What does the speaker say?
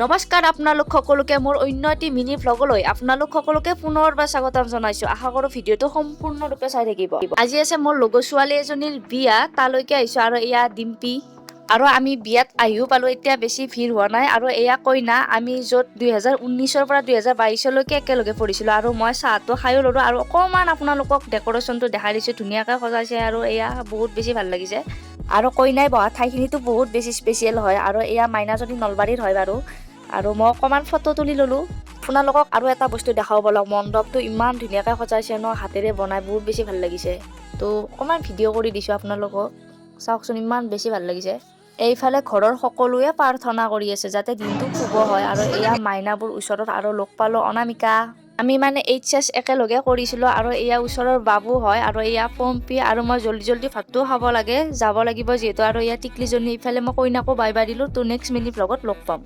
নমস্কাৰ আপোনালোক সকলোকে, মোৰ অন্য এটি মিনি ভ্লগলৈ আপোনালোক সকলোকে পুনৰবাৰ স্বাগতম জনাইছো। আশা কৰোঁ ভিডিঅ'টো সম্পূৰ্ণৰূপে চাই থাকিব। আজি আছে মোৰ লগৰ ছোৱালী এজনীৰ বিয়া, তালৈকে আহিছো। আৰু এয়া ডিম্পী আৰু আমি বিয়াত আহিও পালোঁ। এতিয়া বেছি ভিৰ হোৱা নাই। আৰু এয়া কইনা। আমি য'ত 2019ৰ পৰা 2022লৈকে একেলগে পঢ়িছিলোঁ। আৰু মই চাহটো খায়ো ল'লোঁ আৰু অকণমান আপোনালোকক ডেক'ৰেশ্যনটো দেখাই দিছোঁ। ধুনীয়াকৈ সজাইছে আৰু এয়া বহুত বেছি ভাল লাগিছে। আৰু কইনাই বহা ঠাইখিনিতো বহুত বেছি স্পেচিয়েল হয়। আৰু এয়া মাইনাজনী নলবাৰীৰ হয় বাৰু। আৰু মই অকণমান ফটো তুলি ল'লোঁ। আপোনালোকক আৰু এটা বস্তু দেখাব বলক। মণ্ডপটো ইমান ধুনীয়াকৈ সজাইছে ন, হাতেৰে বনাই বহুত বেছি ভাল লাগিছে। তো অকণমান ভিডিঅ' কৰি দিছোঁ আপোনালোকক। চাওকচোন, ইমান বেছি ভাল লাগিছে। এইফালে ঘৰৰ সকলোৱে প্ৰাৰ্থনা কৰি আছে যাতে দিনটো শুভ হয়। আৰু এয়া মাইনাবোৰ ওচৰত। আৰু লগ পালোঁ অনামিকা। আমি মানে এইচ এছ একেলগে কৰিছিলোঁ। আৰু এয়া ওচৰৰ বাবু হয় আৰু এয়া পম্পী। আৰু মই জল্দি জল্দি ভাতটোও খাব লাগে, যাব লাগিব যিহেতু। আৰু এয়া টিকলিজনী। ইফালে মই কইনাকো বাই বাই দিলোঁ। তো নেক্সট মিনি ভ্লগত লগ পাম।